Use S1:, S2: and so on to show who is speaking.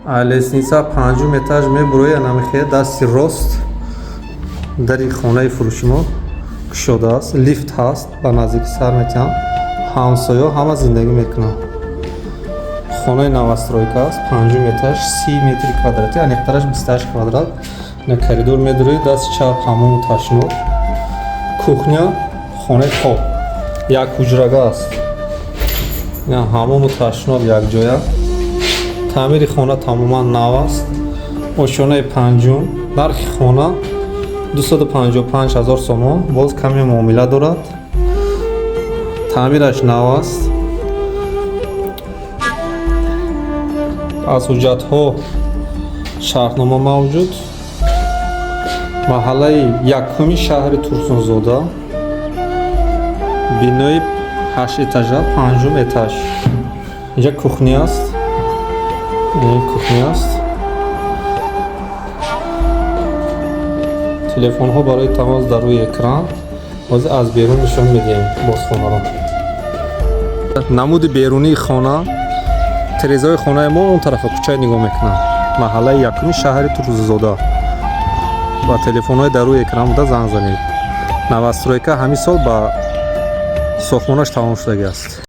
S1: Лестница панҷум этаж мебурои, анамихе дасти рост дари хонаи фурӯши мо кушодааст, лифт ҳаст, ба наздикӣ сар метиҳам, ҳамсоё ҳама зиндагӣ мекунанд. Хонаи новостройка аст, панҷум этаж, 30 метри квадратӣ, аниқтараш 28 квадрат. На коридор медурои, дасти чап ҳамому ташноб, кухня, хонаи хоб як ҳуҷрага аст. Ҳамому ташноб якҷоя. Таъмири хона тамоман нав аст. Ошёнаи панҷум. Нархи хона 255 ҳазор сомон, боз каме муомила дорад. Таъмираш нав аст. Аз ҳуҷҷатҳо шартнома мавҷуд. Маҳаллаи якуми шаҳри Турсунзода, бинои ҳаштэтажа, панҷум этаж. Инҷа кухня аст, кухня аст. Телефонҳо барои тамос дар рӯи экран. Ҳозир аз берун нишон медиҳем боз хонаро. Намуди берунии хона. Терезаҳои хонаи мо он тарафа кӯчаи нигоҳ мекунанд. Маҳаллаи якуми шаҳри Турсунзода. Ба телефонҳои дар рӯи экран буда занг занед. Новостройка, ҳамин сол ба сохтмонаш тамом шудагӣ аст.